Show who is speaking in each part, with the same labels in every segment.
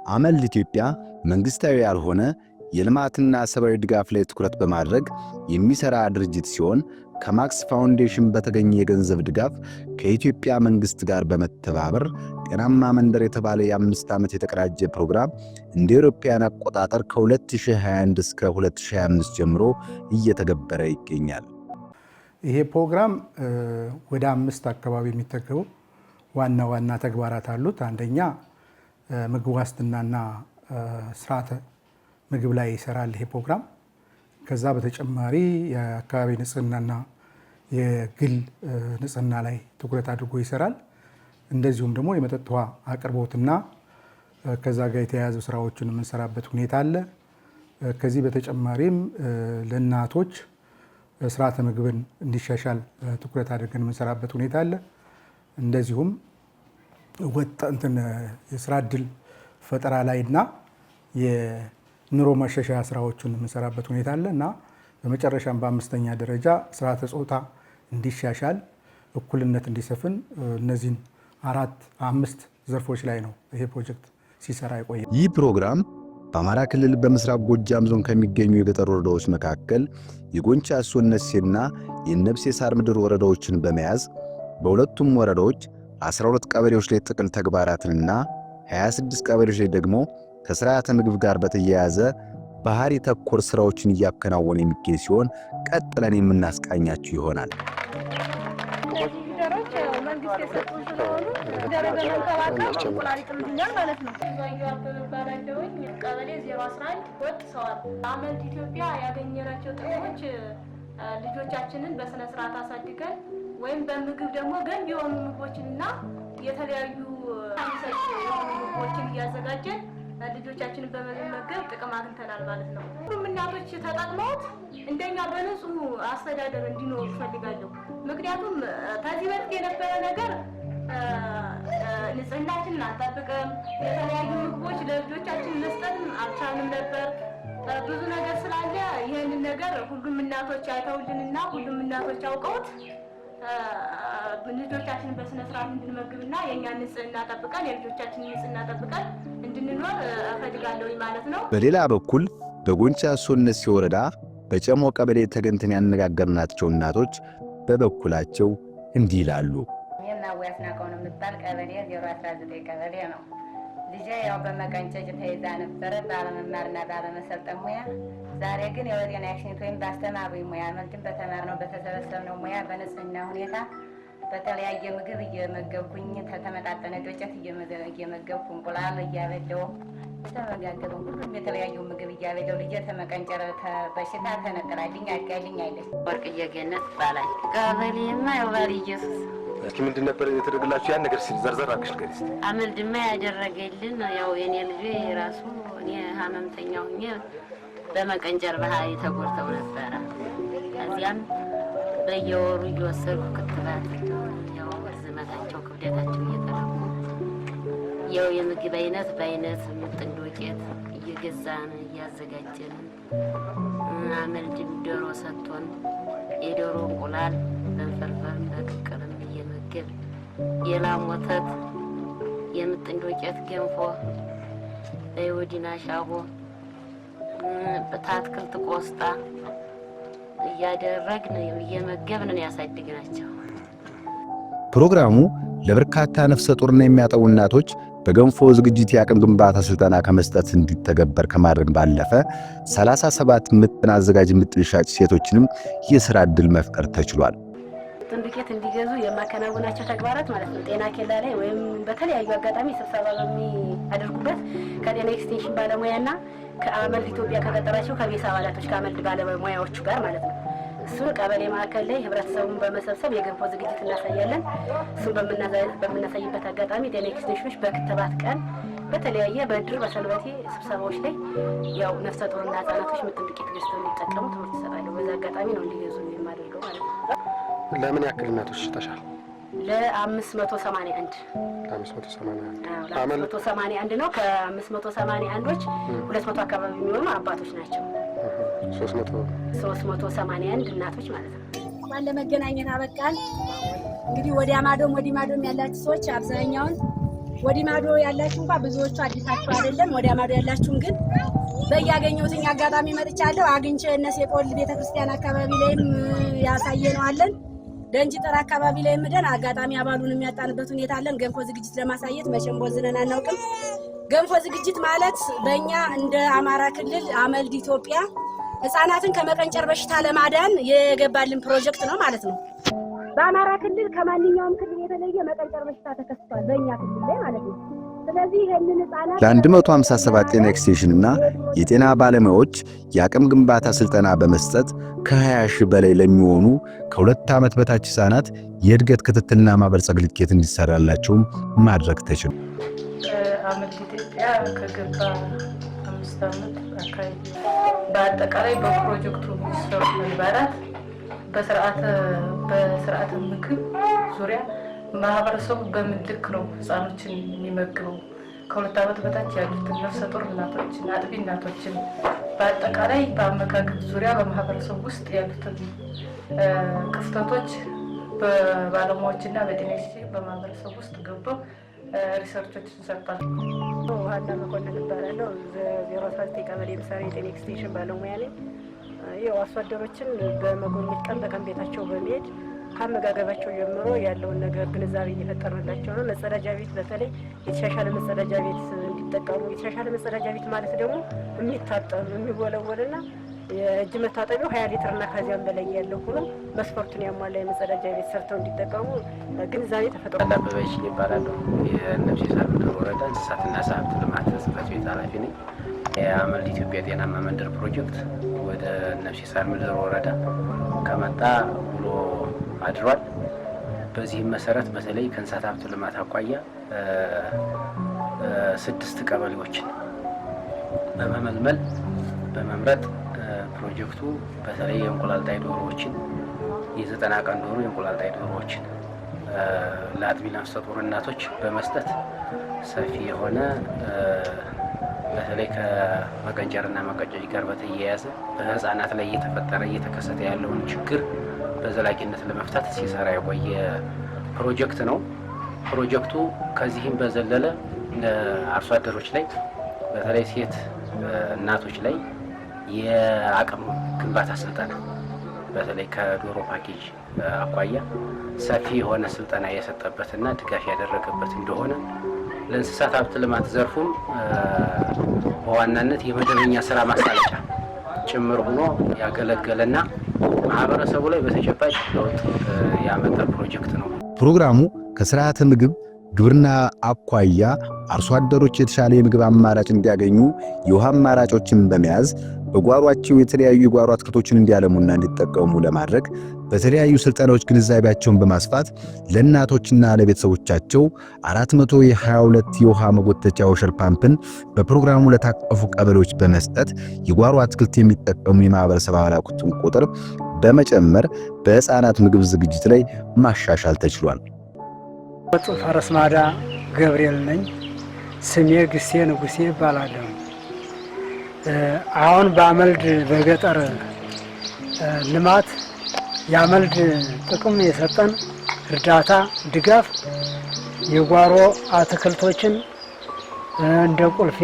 Speaker 1: አመልድ ኢትዮጵያ መንግሥታዊ ያልሆነ የልማትና ሰብአዊ ድጋፍ ላይ ትኩረት በማድረግ የሚሠራ ድርጅት ሲሆን፣ ከማክስ ፋውንዴሽን በተገኘ የገንዘብ ድጋፍ ከኢትዮጵያ መንግሥት ጋር በመተባበር ጤናማ መንደር የተባለ የ5 ዓመት የተቀናጀ ፕሮግራም እንደ አውሮፓውያን አቆጣጠር ከ2021 እስከ 2025 ጀምሮ እየተገበረ ይገኛል።
Speaker 2: ይሄ ፕሮግራም ወደ አምስት አካባቢ የሚጠገቡ ዋና ዋና ተግባራት አሉት። አንደኛ ምግብ ዋስትናና ስርዓተ ምግብ ላይ ይሰራል ይሄ ፕሮግራም። ከዛ በተጨማሪ የአካባቢ ንጽህናና የግል ንጽህና ላይ ትኩረት አድርጎ ይሰራል። እንደዚሁም ደግሞ የመጠጥ ውሃ አቅርቦትና ከዛ ጋር የተያያዙ ስራዎችን የምንሰራበት ሁኔታ አለ። ከዚህ በተጨማሪም ለእናቶች ስርዓተ ምግብን እንዲሻሻል ትኩረት አድርገን የምንሰራበት ሁኔታ አለ። እንደዚሁም ወጥ እንትን የስራ እድል ፈጠራ ላይ እና የኑሮ ማሻሻያ ስራዎችን የምንሰራበት ሁኔታ አለ እና በመጨረሻም በአምስተኛ ደረጃ ስርዓተ ጾታ እንዲሻሻል፣ እኩልነት እንዲሰፍን እነዚህን አራት አምስት ዘርፎች ላይ ነው ይሄ ፕሮጀክት ሲሰራ የቆየ።
Speaker 1: ይህ ፕሮግራም በአማራ ክልል በምስራቅ ጎጃም ዞን ከሚገኙ የገጠር ወረዳዎች መካከል የጎንቻ ሶነሴና የነብሴ ሳር ምድር ወረዳዎችን በመያዝ በሁለቱም ወረዳዎች 12 ቀበሌዎች ላይ ጥቅል ተግባራትንና 26 ቀበሌዎች ላይ ደግሞ ከስርዓተ ምግብ ጋር በተያያዘ ባህሪ ተኮር ስራዎችን እያከናወነ የሚገኝ ሲሆን፣ ቀጥለን የምናስቃኛችሁ ይሆናል።
Speaker 3: መንግስት የሰጡን ስለሆኑ ጊደር በመንከባከብ እንቁላል ይጥሉልኛል ማለት ነው። እባላለሁኝ። ቀበሌ 011 ወጥ ሰዋል። አመልድ ኢትዮጵያ ያገኘናቸው ጥቅሞች ልጆቻችንን በስነ ስርዓት አሳድገን ወይም በምግብ ደግሞ ገንቢ የሆኑ ምግቦችንና የተለያዩ ሰጪ የሆኑ ምግቦችን እያዘጋጀን ልጆቻችንን በመመገብ ጥቅም አግኝተናል ማለት ነው። ሁሉም እናቶች ተጠቅመውት እንደኛ በንጹህ አስተዳደር እንዲኖሩ እፈልጋለሁ። ምክንያቱም ከዚህ በፊት የነበረ ነገር ንጽህናችንን አንጠብቅም፣ የተለያዩ ምግቦች ለልጆቻችን መስጠትም አልቻልንም ነበር። ብዙ ነገር ስላለ ይህንን ነገር ሁሉም እናቶች አይተውልንና ሁሉም እናቶች አውቀውት ልጆቻችንን በስነ ስርዓት እንድንመግብና የእኛን ንጽህና ጠብቀን የልጆቻችንን ንጽህና ጠብቀን እንድንኖር እፈልጋለሁ ማለት ነው።
Speaker 1: በሌላ በኩል በጎንቻ ሶነሴ ወረዳ በጨሞ ቀበሌ ተገኝተን ያነጋገርናቸው እናቶች በበኩላቸው እንዲህ ይላሉ።
Speaker 4: የናዊ አስናቀው ነው የምባል፣ ቀበሌ 019 ቀበሌ ነው። ልጄ ያው በመቀንጨጭ ተይዛ ነበረ ባለመማርና ባለመሰልጠን ሙያ። ዛሬ ግን የወጤና ኤክስቴንሽን ወይም ባስተማሩኝ ሙያ መልትም በተማርነው በተሰበሰብነው ሙያ በንጽህና ሁኔታ በተለያየ ምግብ እየመገብኩኝ፣ ከተመጣጠነ ዶጨት እየመገብኩ፣ እንቁላል እያበላሁ፣ የተመጋገበ ሁሉም የተለያዩ ምግብ እያበላሁ ልጄ ተመቀንጨር በሽታ ተነጥላልኝ አድጋልኝ አለች።
Speaker 5: ወርቅዬ ገነት ይባላል። ቀበሌማ ያው ባል ኢየሱስ።
Speaker 6: እስኪ ምንድን ነበር የተደረገላችሁ? ያን ነገር እስኪ ዘርዘር አድርገሽ ንገሪኝ እስኪ።
Speaker 5: አመልድማ ያደረገልን ያው የኔ ልጄ የራሱ እኔ ህመምተኛ ሁኜ በመቀንጨር ባህሪ ተጎድተው ነበረ። ከዚያም በየወሩ እየወሰድኩ ክትባት፣ ያው ርዝመታቸው ክብደታቸው እየተለኩ፣ ያው የምግብ አይነት በአይነት ምጥን ዶቄት እየገዛን እያዘጋጀን፣ አመልድም ዶሮ ሰጥቶን የዶሮ እንቁላል በንፈርፈርም በቅቅልም እየመገብ፣ የላም ወተት፣ የምጥን ዶቄት ገንፎ፣ በይወዲና ሻቦ፣ አትክልት ቆስጣ እያደረግን እየመገብን ነው ያሳድግናቸው።
Speaker 1: ፕሮግራሙ ለበርካታ ነፍሰ ጡርና የሚያጠቡ እናቶች በገንፎ ዝግጅት የአቅም ግንባታ ስልጠና ከመስጠት እንዲተገበር ከማድረግ ባለፈ 37 ምጥን አዘጋጅ፣ ምጥን ሻጭ ሴቶችንም የሥራ ዕድል መፍጠር ተችሏል።
Speaker 7: ምጥን ዱቄት እንዲገዙ የማከናውናቸው ተግባራት ማለት ነው። ጤና ኬላ ላይ ወይም በተለያዩ አጋጣሚ ስብሰባ በሚያደርጉበት ከጤና ኤክስቴንሽን ባለሙያና ከአመልድ ኢትዮጵያ ከቀጠራቸው ከቤስ አባላቶች ከአመልድ ባለሙያዎቹ ጋር ማለት ነው። እሱን ቀበሌ ማዕከል ላይ ህብረተሰቡን በመሰብሰብ የገንፎ ዝግጅት እናሳያለን። እሱን በምናሳይበት አጋጣሚ ጤና ኤክስቴንሽኖች በክትባት ቀን በተለያየ በእድር በሰንበቴ ስብሰባዎች ላይ ያው ነፍሰ ጡርና ህጻናቶች ምጥን ዱቄት ገዝተው እንዲጠቀሙ ትምህርት እሰጣለሁ። በዛ አጋጣሚ ነው እንዲገዙ የማደርገው ማለት ነው።
Speaker 6: ለምን ያክል እናቶች ሽጠሻል?
Speaker 7: ለ581።
Speaker 6: ለ581።
Speaker 7: ለ581 ነው። ከ581ዶች 200 አካባቢ የሚሆኑ አባቶች ናቸው። 381 እናቶች ማለት ነው።
Speaker 8: እንኳን ለመገናኘት አበቃን። እንግዲህ ወዲያ ማዶም ወዲህ ማዶም ያላችሁ ሰዎች አብዛኛውን ወዲህ ማዶ ያላችሁ እንኳን ብዙዎቹ አዲሳችሁ አይደለም። ወዲያ ማዶ ያላችሁም ግን በያገኘሁትኝ አጋጣሚ መጥቻለሁ። አግኝቼ እነ ሴቆል ቤተክርስቲያን አካባቢ ላይም ያሳየነው አለን። ደንጅ ጠር አካባቢ ላይ ምደን አጋጣሚ አባሉን የሚያጣንበት ሁኔታ አለን። ገንፎ ዝግጅት ለማሳየት መቼም ቦዝነን አናውቅም። ገንፎ ዝግጅት ማለት በእኛ እንደ አማራ ክልል አመልድ ኢትዮጵያ ህፃናትን ከመቀንጨር በሽታ ለማዳን የገባልን ፕሮጀክት ነው ማለት ነው። በአማራ ክልል ከማንኛውም ክልል የተለየ መቀንጨር በሽታ ተከስቷል፣ በእኛ ክልል ላይ ማለት ነው። ስለዚህ ይህንን ህፃናት
Speaker 1: ለ157 ጤና ኤክስቴንሽን እና የጤና ባለሙያዎች የአቅም ግንባታ ስልጠና በመስጠት ከ20 ሺህ በላይ ለሚሆኑ ከ2 ዓመት በታች ህፃናት የእድገት ክትትልና ማበልጸግ ልኬት እንዲሰራላቸውም ማድረግ ተችሏል።
Speaker 9: አመልድ ኢትዮጵያ ከገባ 5 ዓመት አካባቢ በአጠቃላይ በፕሮጀክቱ የሚሰሩ ተግባራት በስርዓተ ምግብ ዙሪያ ማህበረሰቡ በምን ልክ ነው ህፃኖችን የሚመግበው፣ ከ2 ዓመት በታች ያሉትን ነፍሰ ጡር እናቶችን፣ አጥቢ እናቶችን በአጠቃላይ በአመጋገብ ዙሪያ በማህበረሰቡ ውስጥ ያሉትን ክፍተቶች በባለሙያዎች እና በጤና ኤክስቴንሽን በማህበረሰቡ ውስጥ ገብቶ research ኦችን ሰርቷል።
Speaker 7: ሀና መኮንን እባላለሁ። 019 ቀበሌ የምሰራ የጤና ኤክስቴንሽን ባለሙያ ነኝ። ያው አርሶ አደሮችን በመጎብኘት ቀን በቀን ቤታቸው በመሄድ ከአመጋገባቸው ጀምሮ ያለውን ነገር ግንዛቤ እየፈጠርንላቸው ነው። መጸዳጃ ቤት በተለይ የተሻሻለ መጸዳጃ ቤት እንዲጠቀሙ፣ የተሻሻለ መጸዳጃ ቤት ማለት ደግሞ የሚታጠብ፣ የሚወለወልና የእጅ መታጠቢያው 20 ሊትርና ከዚያም በላይ ያለው ሆኖ መስፈርቱን ያሟላ የመጸዳጃ ቤት ሰርተው እንዲጠቀሙ ግንዛቤ ተፈጥሯል።
Speaker 10: አበበ ይችል ይባላለሁ። የእነብሴ ሳር ምድር ወረዳ እንስሳትና ዓሳ ሀብት ልማት ጽሕፈት ቤት ኃላፊ ነኝ። የአመልድ ኢትዮጵያ ጤናማ መንደር ፕሮጀክት ወደ እነብሴ ሳር ምድር ወረዳ ከመጣ ውሎ አድሯል። በዚህም መሰረት በተለይ ከእንስሳት ሀብት ልማት አኳያ ስድስት ቀበሌዎችን በመመልመል በመምረጥ ፕሮጀክቱ በተለይ የእንቁላል ጣይ ዶሮዎችን፣ የ90 ቀን ዶሮ፣ የእንቁላል ጣይ ዶሮዎችን ለአጥቢ ነፍሰ ጡር እናቶች በመስጠት ሰፊ የሆነ በተለይ ከመቀንጨርና መቀጨጭ ጋር በተያያዘ በህፃናት ላይ እየተፈጠረ እየተከሰተ ያለውን ችግር በዘላቂነት ለመፍታት ሲሰራ የቆየ ፕሮጀክት ነው። ፕሮጀክቱ ከዚህም በዘለለ አርሶ አደሮች ላይ በተለይ ሴት እናቶች ላይ የአቅም ግንባታ ስልጠና በተለይ ከዶሮ ፓኬጅ አኳያ ሰፊ የሆነ ስልጠና የሰጠበትና ድጋፍ ያደረገበት እንደሆነ፣ ለእንስሳት ሀብት ልማት ዘርፉም በዋናነት የመደበኛ ስራ ማሳለጫ ጭምር ሆኖ ያገለገለና ማህበረሰቡ ላይ በተጨባጭ ለውጥ ያመጣ ፕሮጀክት ነው።
Speaker 1: ፕሮግራሙ ከስርዓተ ምግብ ግብርና አኳያ አርሶ አደሮች የተሻለ የምግብ አማራጭ እንዲያገኙ የውሃ አማራጮችን በመያዝ በጓሯቸው የተለያዩ የጓሮ አትክልቶችን እንዲያለሙና እንዲጠቀሙ ለማድረግ በተለያዩ ስልጠናዎች ግንዛቤያቸውን በማስፋት ለእናቶችና ለቤተሰቦቻቸው 422 የውሃ መጎተቻ washer pump ን በፕሮግራሙ ለታቀፉ ቀበሌዎች በመስጠት የጓሮ አትክልት የሚጠቀሙ የማህበረሰብ አባላትን ቁጥር በመጨመር በሕፃናት ምግብ ዝግጅት ላይ ማሻሻል ተችሏል።
Speaker 11: ወጡ ፈረስ ማዳ ገብርኤል ነኝ። ስሜ ግሴ ንጉሴ እባላለሁ። አሁን በአመልድ በገጠር ልማት የአመልድ ጥቅም የሰጠን እርዳታ ድጋፍ የጓሮ አትክልቶችን እንደ ቁልፌ፣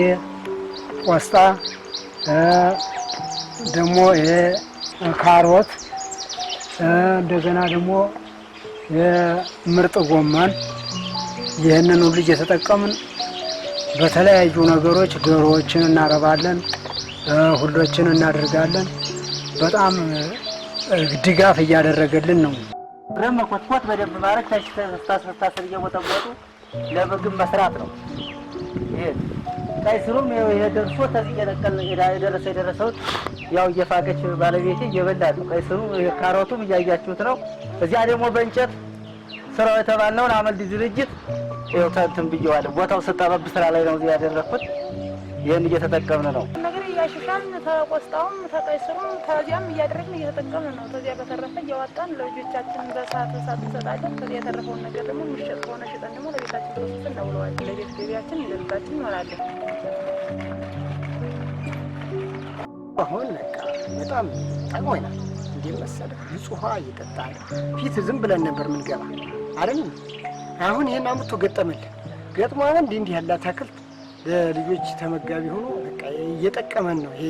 Speaker 11: ቆስጣ፣ ደግሞ ካሮት፣ እንደገና ደግሞ የምርጥ ጎመን ይህንን ሁሉ እየተጠቀምን በተለያዩ ነገሮች ዶሮዎችን እናረባለን፣ ሁሎችን እናደርጋለን። በጣም ድጋፍ እያደረገልን ነው።
Speaker 12: መኮትኮት በደንብ ማድረግ ታስር እየሞጠሞጡ ለምግብ መስራት ነው። ይሄ ቀይ ስሩም ይሄ ደርሶ ተዚህ እየነቀልን የደረሰ የደረሰውን ያው እየፋቀች ባለቤቴ እየበላ ነው። ቀይ ስሩ ካሮቱም እያያችሁት ነው። እዚያ ደግሞ በእንጨት ስራው የተባልነውን አመልድ ድርጅት ይኸው እንትን ብዬዋለሁ። ቦታው ስጠበብ ስራ ላይ ነው እዚህ ያደረግኩት። ይህን እየተጠቀምን ነው።
Speaker 3: ነገር እያሻሻልን ተቆስጣውም ተቀይ ስሩም ከዚያም እያደረግን እየተጠቀምን ነው። ከዚያ በተረፈ እያወጣን ለልጆቻችን በሰዓት በሰዓት እንሰጣለን። ከዚያ የተረፈውን ነገር ደግሞ የሚሸጥ ከሆነ ሽጠን ደግሞ ለቤታችን process እናውለዋለን። ለቤት ገቢያችን ለልባችን እንሆናለን።
Speaker 11: አሁን በቃ
Speaker 13: በጣም ጠቅሞናል። እንዴት መሰለህ፣ ንጹህ ውሃ እየጠጣን ፊት ዝም ብለን ነበር ምንገባ አይደል? አሁን ይሄን አምጥቶ ገጠመልን። ገጥሞ አሁን እንዲህ እንዲህ ያለ አታክልት ለልጆች ተመጋቢ ሆኖ በቃ እየጠቀመን ነው ይሄ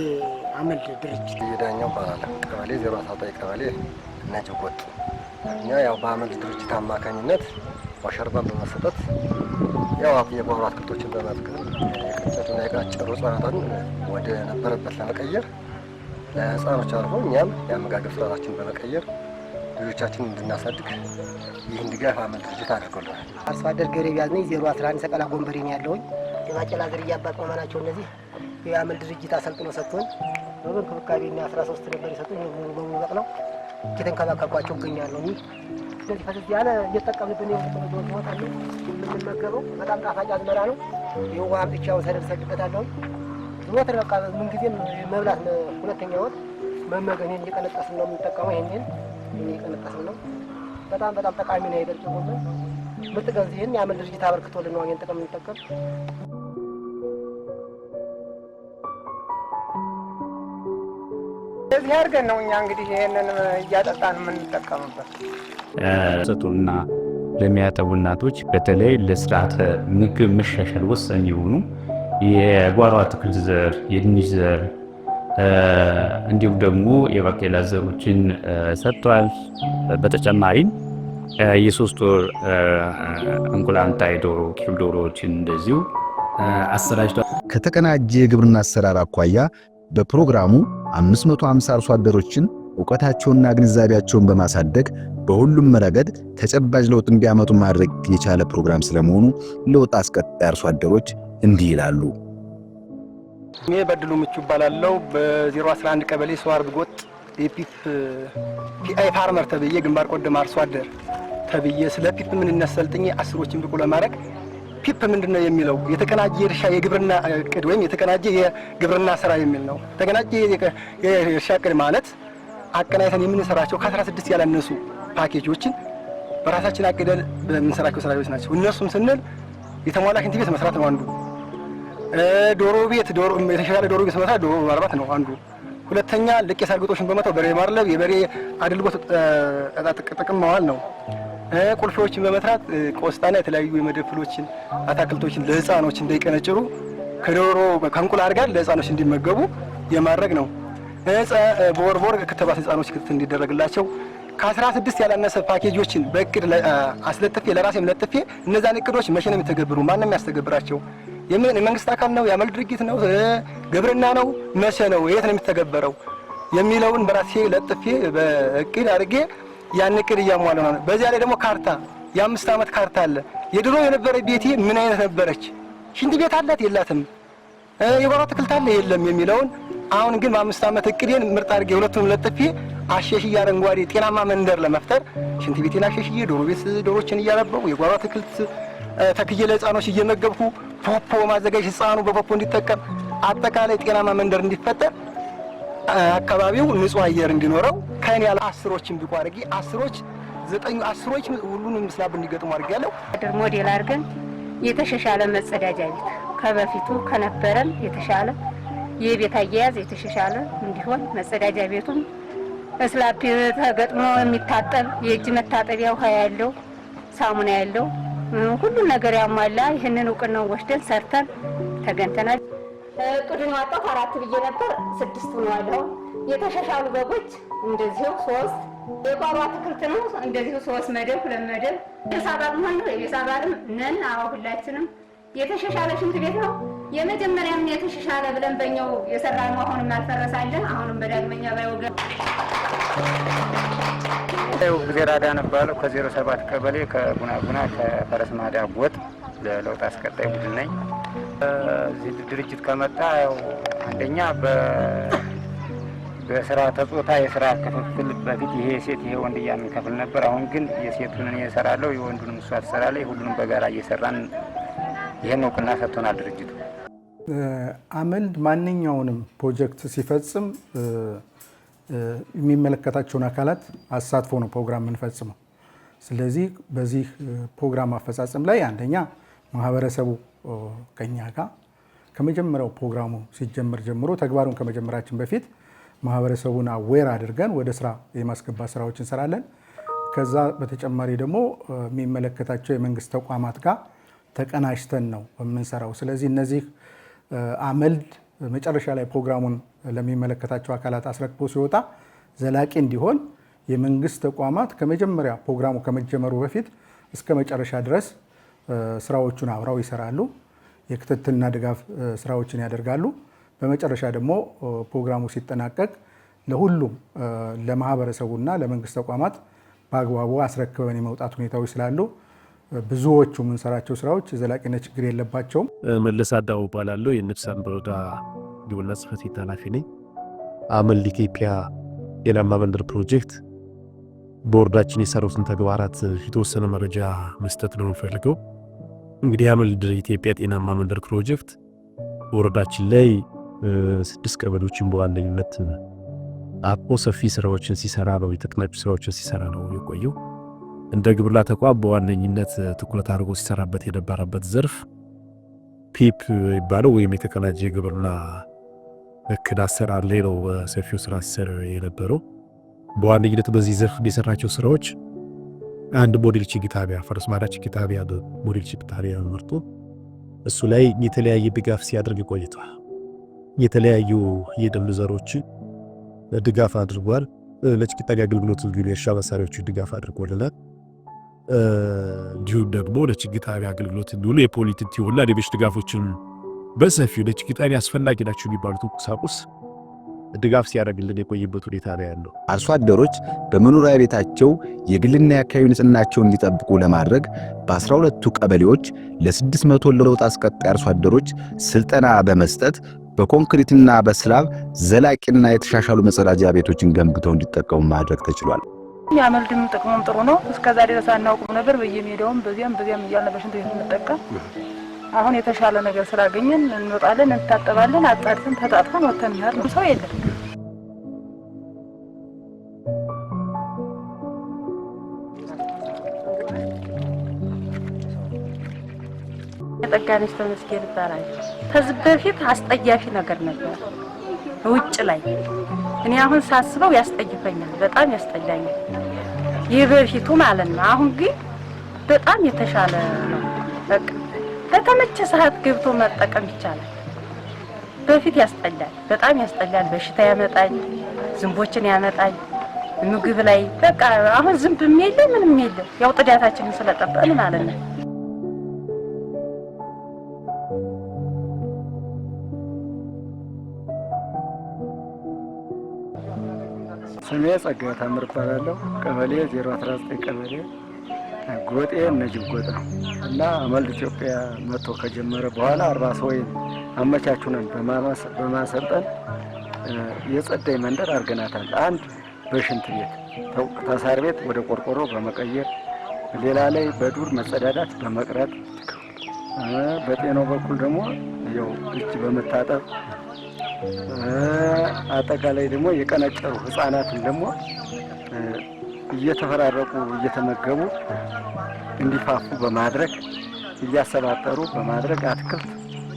Speaker 13: አመልድ ድርጅት።
Speaker 14: የዳኛው እባላለሁ። ቀበሌ 019 ቀበሌ ነጭ ጎጥ። እኛ ያው በአመልድ ድርጅት አማካኝነት ዋሸርባን በመሰጠት ያው የጓሮ አትክልቶችን በማትከል የቀጨጩና የቃጨሩ ህጻናትን ወደ ነበረበት ለመቀየር፣ ለህፃኖች አልፎ እኛም የአመጋገብ ስርዓታችንን በመቀየር ልጆቻችንን እንድናሳድግ ይህን ድጋፍ አመልድ ድርጅት አድርጎልናል።
Speaker 13: አርሶ አደር ገሬ ቢያዝ ነኝ። 011 ሰቀላ ጎንበሬ ነው ያለሁኝ። የባቄላ ዝርያ አባቅመማ ናቸው እነዚህ። የአመልድ ድርጅት አሰልጥኖ ሰጥቶን በእንክብካቤ እና 13 ነበር የሰጡኝ፣ ሙሉ በሙሉ በቅለው እየተንከባከብኳቸው እገኛለሁ። እንደዚህ ፈሰስ ያለ እየተጠቀምንብን ነው የምንመገበው። በጣም ጣፋጭ አዝመራ ነው። ይኸው ውሃ አምጥቼ አሁን ሰደብሰብበታለሁ። ዘወትር በቃ ምንጊዜም መብላት፣ ሁለተኛ ወጥ መመገብ፣ ይሄን እየቀነጠስን ነው የምንጠቀመው። ይሄን እየቀነጠስን ነው። በጣም በጣም ጠቃሚ ነው። የበርጭ ጎመን ምርጥ ገንዘብ ይህን የአመልድ ድርጅት አበርክቶልን ነው ይሄን ጥቅም የምንጠቀም።
Speaker 15: እዚህ አድርገን ነው እኛ እንግዲህ ይሄንን እያጠጣን የምንጠቀምበት።
Speaker 16: ሰጡና ለሚያጠቡ እናቶች በተለይ ለስርዓተ ምግብ መሻሻል ወሳኝ የሆኑ የጓሮ አትክልት ዘር፣ የድንች ዘር እንዲሁም ደግሞ የባቄላ ዘሮችን ሰጥቷል። በተጨማሪም የ3 ወር እንቁላል ጣይ ዶሮ፣ ኪል ዶሮዎችን እንደዚሁ አሰራጭቷል።
Speaker 1: ከተቀናጀ የግብርና አሰራር አኳያ በፕሮግራሙ 550 አርሶ አደሮችን እውቀታቸውንና ግንዛቤያቸውን በማሳደግ በሁሉም ረገድ ተጨባጭ ለውጥ እንዲያመጡ ማድረግ የቻለ ፕሮግራም ስለመሆኑ ለውጥ አስቀጣይ አርሶ አደሮች እንዲህ ይላሉ።
Speaker 15: እኔ በድሉ ምቹ እባላለሁ። በ011 ቀበሌ ሰዋርብ ጎጥ የ PIP PI farmer ተብዬ፣ ግንባር ቀደም አርሶ አደር ተብዬ፣ ስለ PIP ምንነት ሰልጥኜ 10ዎችን ብቁ ለማድረግ PIP ምንድን ነው የሚለው የተቀናጀ የእርሻ የግብርና እቅድ ወይም የተቀናጀ የግብርና ስራ የሚል ነው። የተቀናጀ የእርሻ እቅድ ማለት አቀናጅተን የምንሰራቸው ከ16 ያላነሱ ፓኬጆችን በራሳችን አቅደን በምንሰራቸው ስራዎች ናቸው። እነሱም ስንል የተሟላ ሽንት ቤት መስራት ነው አንዱ። ዶሮ ቤት፣ ዶሮ የተሻለ ዶሮ ቤት መስራት፣ ዶሮ ማርባት ነው አንዱ። ሁለተኛ ልቅ የሳር ግጦሽን በመተው በሬ ማድለብ፣ የበሬ አድልቦት ጥቅም መዋል ነው። ቁልፌዎችን በመስራት ቆስጣና የተለያዩ የመደፍሎችን አታክልቶችን ለህፃኖች እንዳይቀነጭሩ ከዶሮ ከእንቁላል ጋር ለህፃኖች እንዲመገቡ የማድረግ ነው። በወር በወር ክትባት ህፃኖች ክትት እንዲደረግላቸው ከ16 ያላነሰ ፓኬጆችን በእቅድ አስለጥፌ፣ ለራሴም ለጥፌ፣ እነዛን እቅዶች መቼ ነው የሚተገብሩ? ማን ነው የሚያስተገብራቸው? የመንግስት አካል ነው? የአመልድ ድርጅት ነው? ግብርና ነው? መቼ ነው? የት ነው የሚተገበረው? የሚለውን በራሴ ለጥፌ በእቅድ አድርጌ ያን እቅድ እያሟላ ነው። በዚያ ላይ ደግሞ ካርታ፣ የ5 ዓመት ካርታ አለ። የድሮ የነበረ ቤቴ ምን አይነት ነበረች? ሽንት ቤት አላት የላትም? የጓሮ አትክልት አለ የለም? የሚለውን አሁን ግን በ5 ዓመት እቅዴን ምርጥ አድርጌ ሁለቱንም ለጥፌ አሸሽዬ አረንጓዴ ጤናማ መንደር ለመፍጠር ሽንት ቤቴን አሸሽዬ፣ ዶሮ ቤት ዶሮችን እያረባሁ፣ የጓሮ አትክልት ተክዬ ለህፃኖች እየመገብኩ፣ ፖፖ ማዘጋጀት ህፃኑ በፖፖ እንዲጠቀም፣ አጠቃላይ ጤናማ መንደር እንዲፈጠር፣ አካባቢው ንጹህ አየር እንዲኖረው ከኔ ያለ 10ዎችን ብቁ አድርጌ 10ዎች ዘጠኙ 10ዎች ሁሉንም slab እንዲገጥሙ አድርጌያለሁ።
Speaker 4: ሞዴል አድርገን የተሻሻለ መጸዳጃ ቤት ከበፊቱ ከነበረም የተሻለ የቤት አያያዝ የተሻሻለ እንዲሆን፣ መጸዳጃ ቤቱም slab ተገጥሞ የሚታጠብ፣ የእጅ መታጠቢያ ውሃ ያለው፣ ሳሙና ያለው፣ ሁሉን ነገር ያሟላ ይህንን እውቅናውን ወስደን ሰርተን ተገኝተናል። እቅዱን ያወጣሁት አራት ብዬ ነበር፣ ስድስት ሆነዋል። አሁን የተሻሻሉ በጎች እንደዚሁ ሶስት፣ የጓሮ አትክልት ነው እንደዚሁ ሶስት መደብ፣ ሁለት መደብ። የቤሳ አባል መሆን ነው፣ የቤሳ አባልም ነን። አዎ ሁላችንም። የተሻሻለ ሽንት ቤት ነው። የመጀመሪያም የተሻሻለ ብለን በእኛው የሰራነው አሁንም አልፈረሳለን። አሁንም በዳግመኛ ባይወገን
Speaker 17: ጊዜ ራዳ እባላለሁ። ከ07 ቀበሌ ከጉና ጉና ከፈረስ ማዳ ጎጥ ለለውጥ አስቀጣይ ቡድን ነኝ። እዚህ ድርጅት ከመጣ ያው አንደኛ በስርዓተ ጾታ የስራ ክፍፍል በፊት ይሄ ሴት ይሄ ወንድ እያልን እንከፍል ነበር። አሁን ግን የሴቱን እኔ እሰራለሁ፣ የወንዱንም እሷ ትሰራለች። ሁሉንም በጋራ እየሰራን ይህን እውቅና ሰጥቶናል ድርጅቱ።
Speaker 2: አመልድ ማንኛውንም ፕሮጀክት ሲፈጽም የሚመለከታቸውን አካላት አሳትፎ ነው ፕሮግራም የምንፈጽመው። ስለዚህ በዚህ ፕሮግራም አፈጻጸም ላይ አንደኛ ማህበረሰቡ ከኛ ጋር ከመጀመሪያው ፕሮግራሙ ሲጀመር ጀምሮ፣ ተግባሩን ከመጀመራችን በፊት ማህበረሰቡን aware አድርገን ወደ ስራ የማስገባት ስራዎች እንሰራለን። ከዛ በተጨማሪ ደግሞ የሚመለከታቸው የመንግስት ተቋማት ጋር ተቀናጅተን ነው የምንሰራው። ስለዚህ እነዚህ አመልድ መጨረሻ ላይ ፕሮግራሙን ለሚመለከታቸው አካላት አስረክቦ ሲወጣ ዘላቂ እንዲሆን የመንግስት ተቋማት ከመጀመሪያ ፕሮግራሙ ከመጀመሩ በፊት እስከ መጨረሻ ድረስ ስራዎቹን አብረው ይሰራሉ። የክትትልና ድጋፍ ስራዎችን ያደርጋሉ። በመጨረሻ ደግሞ ፕሮግራሙ ሲጠናቀቅ ለሁሉም ለማህበረሰቡና ለመንግስት ተቋማት በአግባቡ አስረክበን የመውጣት ሁኔታዎች ስላሉ ብዙዎቹ የምንሰራቸው ስራዎች የዘላቂነት ችግር የለባቸውም።
Speaker 18: መለስ አዳው እባላለሁ። የንፍሳን ወረዳ ግብርና ጽሕፈት ቤት ኃላፊ ነኝ። አመልድ ኢትዮጵያ ጤናማ መንደር ፕሮጀክት በወረዳችን የሰሩትን ተግባራት የተወሰነ መረጃ መስጠት ነው የምፈልገው። እንግዲህ አመልድ ኢትዮጵያ ጤናማ መንደር ፕሮጀክት በወረዳችን ላይ 6 ቀበሌዎችን በዋነኝነት አቅፎ ሰፊ ስራዎችን ሲሰራ ነው፣ የተቀናጁ ስራዎችን ሲሰራ ነው የቆየው። እንደ ግብርና ተቋም በዋነኝነት ትኩረት አድርጎ ሲሰራበት የነበረበት ዘርፍ PIP የሚባለው ወይም የተቀናጀ የግብርና እቅድ አሰራር ላይ ነው ሰፊው ስራ ሲሰራ የነበረው። በዋነኝነት በዚህ ዘርፍ የሰራቸው ስራዎች አንድ ሞዴል ችግኝ ጣቢያ፣ ፈረስ ማዳ ችግኝ ጣቢያ፣ ሞዴል ችግኝ ጣቢያ መርጦ እሱ ላይ የተለያየ ድጋፍ ሲያደርግ ቆይቷል። የተለያዩ የደን ዘሮችን ድጋፍ አድርጓል። ለችግኝ ጣቢያ አገልግሎት የሚውሉ የእርሻ መሳሪያዎችን ድጋፍ አድርጎልናል። እንዲሁም ደግሞ ለችግኝ ጣቢያ አገልግሎት የሚውሉ የፖሊቲን ቲዩብና ሌሎች ድጋፎችን በሰፊው ለችግኝ ጣቢያ አስፈላጊ ናቸው የሚባሉትን ቁሳቁስ ድጋፍ ሲያደርግልን የቆየበት ሁኔታ ነው ያለው።
Speaker 1: አርሶ አደሮች በመኖሪያ ቤታቸው የግልና የአካባቢ ንጽህናቸውን እንዲጠብቁ ለማድረግ በ12ቱ ቀበሌዎች ለ600 ለውጥ አስቀጣይ አርሶ አደሮች ስልጠና በመስጠት በኮንክሪትና በስላብ ዘላቂና የተሻሻሉ መጸዳጃ ቤቶችን ገንብተው እንዲጠቀሙ ማድረግ ተችሏል።
Speaker 9: የአመልድም ጥቅሙም ጥሩ ነው። እስከዛ ድረስ አናውቅም ነበር። በየሜዳውም በዚያም በዚያም እያልን በሽንት ቤት እንጠቀም። አሁን የተሻለ ነገር ስላገኘን እንወጣለን፣ እንታጠባለን። አጣድፈን ተጣጥፈን ወጥተን እንሄድ ነው። ሰው የለም።
Speaker 5: ጠጋነች ተመስገን ይባላል። ከዚህ በፊት አስጠያፊ ነገር ነበር ውጭ ላይ። እኔ አሁን ሳስበው ያስጠይፈኛል፣ በጣም ያስጠላኛል። የበፊቱ ማለት ነው። አሁን ግን በጣም የተሻለ ነው። በቃ በተመቸ ሰዓት ገብቶ መጠቀም ይቻላል። በፊት ያስጠላል፣ በጣም ያስጠላል። በሽታ ያመጣል፣ ዝንቦችን ያመጣል ምግብ ላይ። በቃ አሁን ዝንብም የለ ምንም የለ፣ ያው ጥዳታችንን ስለጠበቅን ማለት ነው።
Speaker 11: ስሜ ጸጋዬ ታምር እባላለሁ። ቀበሌ 019 ቀበሌ ጎጤ ነጅብ ጎጥ ነው እና አመልድ ኢትዮጵያ መጥቶ ከጀመረ በኋላ 40 ሰው አመቻቹነን በማሰልጠን የጸዳይ መንደር አድርገናታል። አንድ በሽንት ቤት ተሳር ቤት ወደ ቆርቆሮ በመቀየር፣ ሌላ ላይ በዱር መጸዳዳት በመቅረት፣ በጤናው በኩል ደግሞ ያው እጅ በመታጠብ፣ አጠቃላይ ደግሞ የቀነጨሩ ህፃናትን ደግሞ እየተፈራረቁ እየተመገቡ እንዲፋፉ በማድረግ፣ እያሰባጠሩ በማድረግ፣ አትክልት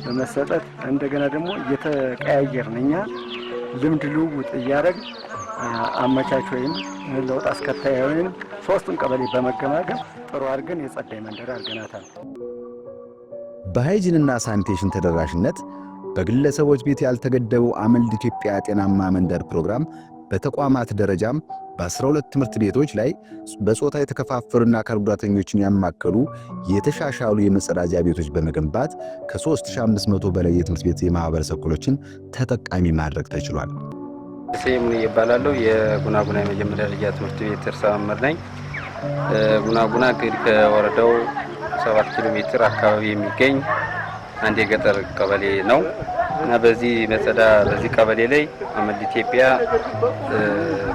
Speaker 11: በመሰጠት፣ እንደገና ደግሞ እየተቀያየርን እኛ ልምድ ልውውጥ እያደረግን አመቻች ወይም ለውጥ አስከታይ ወይም 3ቱን ቀበሌ በመገማገም ጥሩ አድርገን የጸዳይ መንደር አድርገናታል።
Speaker 1: በ hygiene ና sanitation ተደራሽነት በግለሰቦች ቤት ያልተገደበው አመልድ ኢትዮጵያ ጤናማ መንደር ፕሮግራም በተቋማት ደረጃም በ12 ትምህርት ቤቶች ላይ በጾታ የተከፋፈሉና አካል ጉዳተኞችን ያማከሉ የተሻሻሉ የመጸዳጃ ቤቶች በመገንባት ከ3500 በላይ የትምህርት ቤት የማህበረሰብ ክፍሎችን ተጠቃሚ ማድረግ ተችሏል።
Speaker 19: ሴም ይባላለሁ። የጉናጉና የመጀመሪያ ደረጃ ትምህርት ቤት ርዕሰ መምህር ነኝ። ጉናጉና እንግዲህ ከወረዳው 7 ኪሎ ሜትር አካባቢ የሚገኝ አንድ የገጠር ቀበሌ ነው እና በዚህ ቀበሌ ላይ አመልድ ኢትዮጵያ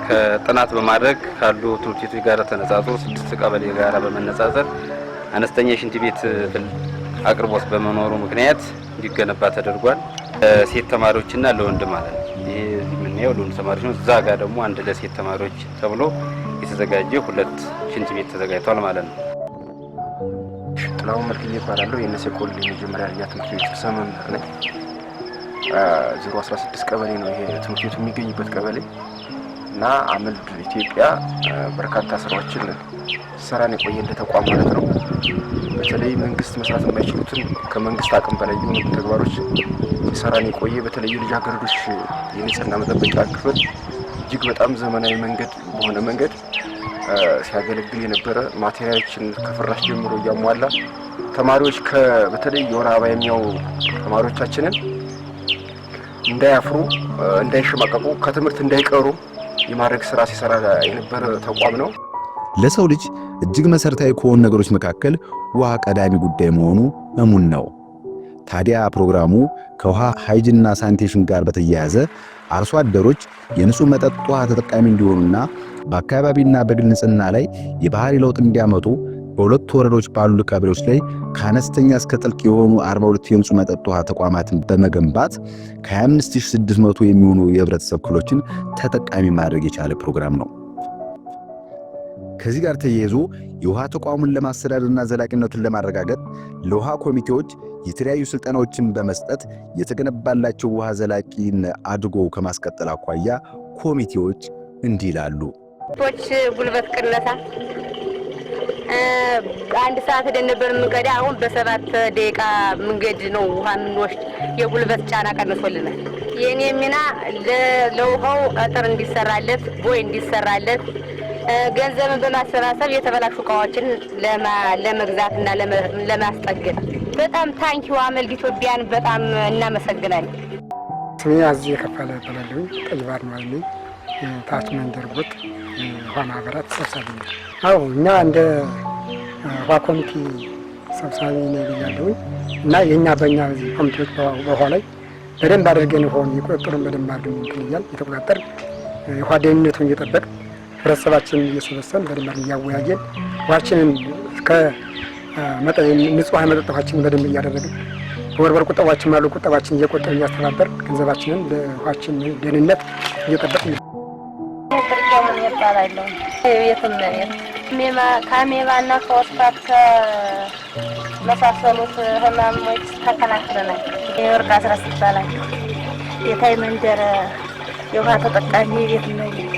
Speaker 19: ከጥናት በማድረግ ካሉ ትምህርት ቤቶች ጋር ተነጻጽሮ 6 ቀበሌ ጋር በመነጻጸር አነስተኛ የሽንት ቤት አቅርቦት በመኖሩ ምክንያት እንዲገነባ ተደርጓል። ለሴት ተማሪዎችና ለወንድ ማለት ነው። ይሄ የምናየው ለወንድ ተማሪዎች ነው። እዛ ጋር ደግሞ አንድ ለሴት ተማሪዎች ተብሎ የተዘጋጀ 2 ሽንት ቤት ተዘጋጅቷል ማለት ነው።
Speaker 20: ጥላሁን መልክዬ እባላለሁ። የነሴኮል የመጀመሪያ ደረጃ ትምህርት ቤት ርዕሰ መምህር ነኝ። 016 ቀበሌ ነው ይሄ ትምህርት ቤቱ የሚገኝበት ቀበሌ። እና አመልድ ኢትዮጵያ በርካታ ስራዎችን ሲሰራን የቆየ እንደ ተቋም ማለት ነው። በተለይ መንግስት መስራት የማይችሉትን፣ ከመንግስት አቅም በላይ የሆኑ ተግባሮች ሲሰራን የቆየ፣ በተለይ የልጃገረዶች የንጽህና መጠበቂያ ክፍል እጅግ በጣም ዘመናዊ መንገድ በሆነ መንገድ ሲያገለግል የነበረ፣ ማቴሪያሎችን ከፍራሽ ጀምሮ እያሟላ፣ ተማሪዎች በተለይ የወር አበባ የሚያዩ ተማሪዎቻችንን እንዳያፍሩ፣ እንዳይሸማቀቁ፣ ከትምህርት እንዳይቀሩ የማድረግ ስራ ሲሰራ የነበረ ተቋም ነው።
Speaker 1: ለሰው ልጅ እጅግ መሰረታዊ ከሆኑ ነገሮች መካከል ውሃ ቀዳሚ ጉዳይ መሆኑ እሙን ነው። ታዲያ ፕሮግራሙ ከውሃ hygiene ና sanitation ጋር በተያያዘ አርሶ አደሮች የንጹህ መጠጥ ውሃ ተጠቃሚ እንዲሆኑና በአካባቢና በግል ንጽህና ላይ የባህሪ ለውጥ እንዲያመጡ በሁለቱ ወረዳዎች ባሉ ቀበሌዎች ላይ ከአነስተኛ እስከ ጥልቅ የሆኑ 42 የንጹህ መጠጥ ውሃ ተቋማትን በመገንባት ከ25,600 የሚሆኑ የህብረተሰብ ክፍሎችን ተጠቃሚ ማድረግ የቻለ ፕሮግራም ነው። ከዚህ ጋር ተያይዞ የውሃ ተቋሙን ለማስተዳደርና ዘላቂነቱን ለማረጋገጥ ለውሃ ኮሚቴዎች የተለያዩ ስልጠናዎችን በመስጠት የተገነባላቸው ውሃ ዘላቂን አድርጎ ከማስቀጠል አኳያ ኮሚቴዎች እንዲህ ይላሉ።
Speaker 4: ቶች ጉልበት ቅነሳ፣ አንድ ሰዓት ሄደን ነበር የምንቀዳ። አሁን በ7 ደቂቃ መንገድ ነው ውሃ የምንወስድ። የጉልበት ጫና ቀንሶልናል። የእኔ ሚና ለውሃው አጥር እንዲሰራለት፣ ቦይ እንዲሰራለት፣ ገንዘብን በማሰባሰብ የተበላሹ እቃዎችን ለመግዛትና ለማስጠገን። በጣም thank you፣ አመልድ ኢትዮጵያን በጣም እናመሰግናለን።
Speaker 21: ስሜ አዚ የከፋለ እባላለሁ። ቀይ ባህር ነዋሪ ነኝ። ታች መንደር ጎጥ ውሃ ማህበራት ሰብሳቢ ነኝ። አዎ፣ እኛ እንደ ውሃ ኮሚቴ ሰብሳቢ ነኝ ብያለሁኝ እና የእኛ በእኛ በዚህ ኮሚቴዎች በውሃ ላይ በደንብ አድርገን ውሃውን የቁጥጥሩን በደንብ አድርገን እንትን እያልን እየተቆጣጠር፣ የውሃ ደህንነቱን እየጠበቅ፣ ህብረተሰባችንን እየሰበሰብን፣ በደንብ አድርገን እያወያየን፣ ውሃችንን እስከ መጠን ንጹህ መጠጥ ውሃችንን በደንብ እያደረግን፣ በወርበር ቁጠባችን አሉ፣ ቁጠባችን እየቆጠብን፣ እያስተባበር፣ ገንዘባችንን ለውሃችን ደህንነት እየጠበቅን።
Speaker 3: ጥርቄሙን ይባላለሁ። የቤት እመቤት። ከአሜባና ከወስፋት ከመሳሰሉት ህመሞች ተከላክለናል። የወርቅ አስረስ ይባላል። የታይ መንደር የውሃ ተጠቃሚ የቤት እመቤት።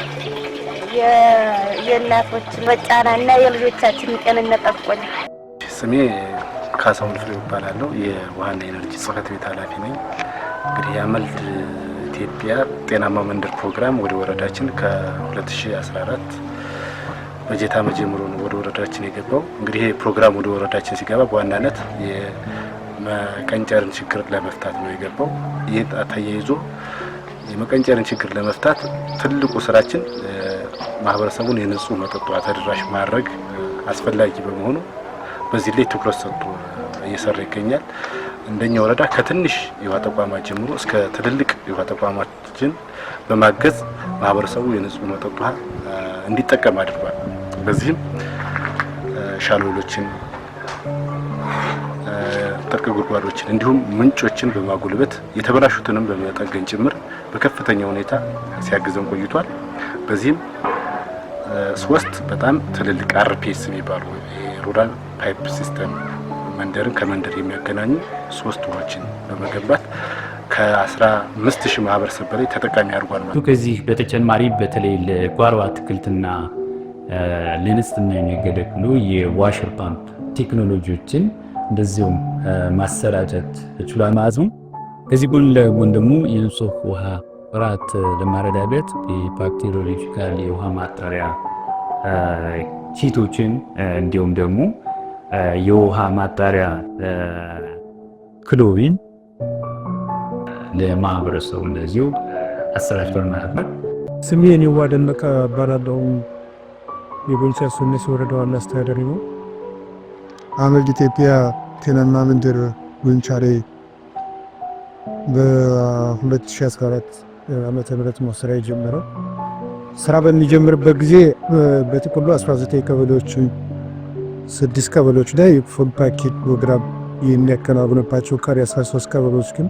Speaker 3: የእናቶች መጫናና የልጆቻችን ጤንነት ጠብቆኛል።
Speaker 22: ስሜ ካሳሁን ፍሬው እባላለሁ። የውሃና ኤነርጂ ጽህፈት ቤት ኃላፊ ነኝ። እንግዲህ የአመልድ ኢትዮጵያ ጤናማ መንደር ፕሮግራም ወደ ወረዳችን ከ2014 በጀት ዓመት ጀምሮ ነው ወደ ወረዳችን የገባው። እንግዲህ ይህ ፕሮግራም ወደ ወረዳችን ሲገባ በዋናነት የመቀንጨርን ችግር ለመፍታት ነው የገባው። ይህ ተያይዞ የመቀንጨርን ችግር ለመፍታት ትልቁ ስራችን ማህበረሰቡን የንጹህ መጠጥ ውሃ ተደራሽ ማድረግ አስፈላጊ በመሆኑ በዚህ ላይ ትኩረት ሰጥቶ እየሰራ ይገኛል። እንደኛ ወረዳ ከትንሽ የውሃ ተቋማት ጀምሮ እስከ ትልልቅ የውሃ ተቋማችን በማገዝ ማህበረሰቡ የንጹህ መጠጥ ውሃ እንዲጠቀም አድርጓል። በዚህም shallow well ኦችን፣ ጥልቅ ጉድጓዶችን እንዲሁም ምንጮችን በማጎልበት፣ የተበላሹትንም በመጠገን ጭምር በከፍተኛ ሁኔታ ሲያግዘን ቆይቷል። በዚህም ሶስት በጣም ትልልቅ RPS የሚባሉ rural pipe system መንደርን ከመንደር የሚያገናኙ ሶስት ውሃዎችን በመገንባት ከ15,000 ማህበረሰብ በላይ ተጠቃሚ አድርጓል ማለት ነው።
Speaker 16: ከዚህ በተጨማሪ በተለይ ለጓሮ አትክልትና ለንጽህና የሚያገለግሉ የ washer pump ቴክኖሎጂዎችን እንደዚሁም ማሰራጨት ችሏል ማለት ነው። ከዚህ ጎን ለጎን ደግሞ የንጹህ ውሃ ጥራት ለማረጋገጥ የ bacteriological የውሃ ማጣሪያ kit ኦችን እንዲሁም ደግሞ የውሃ ማጣሪያ ክሎሪን ለማህበረሰቡ እንደዚሁ አሰራጭቷል ማለት ነው።
Speaker 23: ስሜ እኔዋ ደመቀ እባላለሁ። የጎንቻ ሱኔስ ወረዳ ዋና አስተዳዳሪ ነው።
Speaker 24: አመልድ ኢትዮጵያ ጤናማ መንደር ጎንቻ ላይ በ2014 ዓመተ ምህረት ነው ስራ የጀመረው። ስራ በሚጀምርበት ጊዜ በጥቅሉ 19 ቀበሌዎች፣ ስድስት ቀበሌዎች ላይ full package ፕሮግራም የሚያከናውንባቸው፣ ቀሪ 13 ቀበሌዎች ግን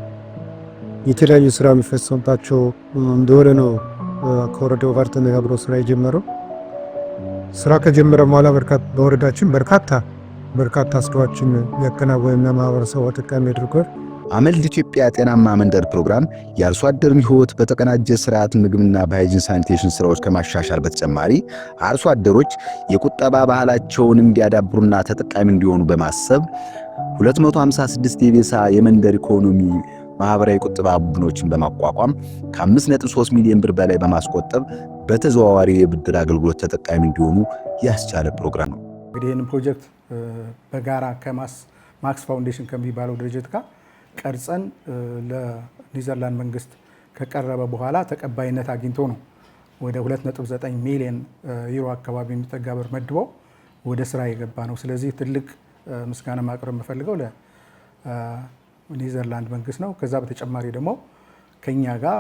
Speaker 24: የተለያዩ ስራ የሚፈጸምባቸው እንደሆነ ነው ከወረዳው ጋር ተነጋግሮ ስራ የጀመረው። ስራ ከጀመረ በኋላ በወረዳችን በርካታ በርካታ ስራዎችን ያከናወነና ማህበረሰቡ ተጠቃሚ አድርጓል።
Speaker 1: አመልድ ኢትዮጵያ ጤናማ መንደር ፕሮግራም የአርሶ አደርን ሕይወት በተቀናጀ ስርዓት ምግብና በ hygiene sanitation ስራዎች ከማሻሻል በተጨማሪ አርሶ አደሮች የቁጠባ ባህላቸውን እንዲያዳብሩና ተጠቃሚ እንዲሆኑ በማሰብ 256 የቤሳ የመንደር ኢኮኖሚ ማህበራዊ ቁጠባ ቡድኖችን በማቋቋም ከ5.3 ሚሊዮን ብር በላይ በማስቆጠብ በተዘዋዋሪ የብድር አገልግሎት ተጠቃሚ እንዲሆኑ ያስቻለ ፕሮግራም ነው።
Speaker 2: እንግዲህ ይህንን ፕሮጀክት በጋራ ከማክስ ፋውንዴሽን ከሚባለው ድርጅት ጋር ቀርጸን ለኒዘርላንድ መንግስት ከቀረበ በኋላ ተቀባይነት አግኝቶ ነው ወደ 2.9 ሚሊዮን ዩሮ አካባቢ የሚጠጋ ብር መድበው ወደ ስራ የገባ ነው። ስለዚህ ትልቅ ምስጋና ማቅረብ የምፈልገው ለኒዘርላንድ መንግስት ነው። ከዛ በተጨማሪ ደግሞ ከኛ ጋር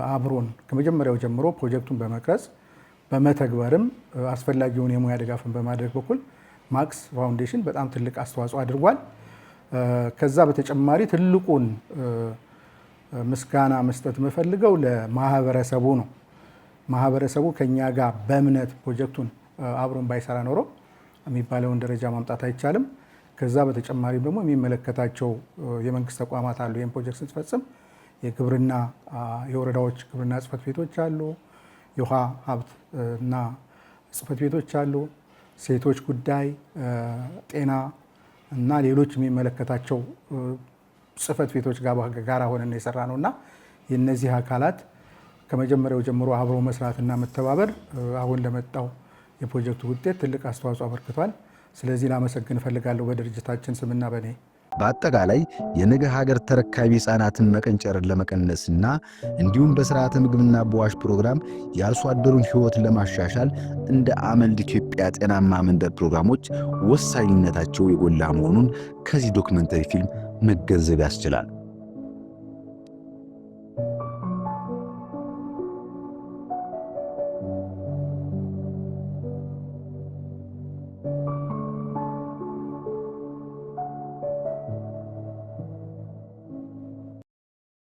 Speaker 2: አብሮን ከመጀመሪያው ጀምሮ ፕሮጀክቱን በመቅረጽ በመተግበርም አስፈላጊውን የሙያ ድጋፍን በማድረግ በኩል ማክስ ፋውንዴሽን በጣም ትልቅ አስተዋጽኦ አድርጓል። ከዛ በተጨማሪ ትልቁን ምስጋና መስጠት የምፈልገው ለማህበረሰቡ ነው። ማህበረሰቡ ከኛ ጋር በእምነት ፕሮጀክቱን አብሮን ባይሰራ ኖሮ የሚባለውን ደረጃ ማምጣት አይቻልም። ከዛ በተጨማሪም ደግሞ የሚመለከታቸው የመንግስት ተቋማት አሉ። ይህን ፕሮጀክት ስንፈጽም የግብርና የወረዳዎች ግብርና ጽህፈት ቤቶች አሉ፣ የውሃ ሀብት እና ጽህፈት ቤቶች አሉ፣ ሴቶች ጉዳይ፣ ጤና እና ሌሎች የሚመለከታቸው ጽህፈት ቤቶች ጋር ሆነን የሰራ ነው እና የእነዚህ አካላት ከመጀመሪያው ጀምሮ አብሮ መስራትና መተባበር አሁን ለመጣው የፕሮጀክቱ ውጤት ትልቅ አስተዋጽኦ አበርክቷል። ስለዚህ ላመሰግን እፈልጋለሁ በድርጅታችን ስምና በእኔ።
Speaker 1: በአጠቃላይ የነገ ሀገር ተረካቢ ህፃናትን መቀንጨርን ለመቀነስና እንዲሁም በስርዓተ ምግብና በ WASH ፕሮግራም የአርሶ አደሩን ህይወት ለማሻሻል እንደ አመልድ ኢትዮጵያ ጤናማ መንደር ፕሮግራሞች ወሳኝነታቸው የጎላ መሆኑን ከዚህ ዶክመንተሪ ፊልም መገንዘብ ያስችላል።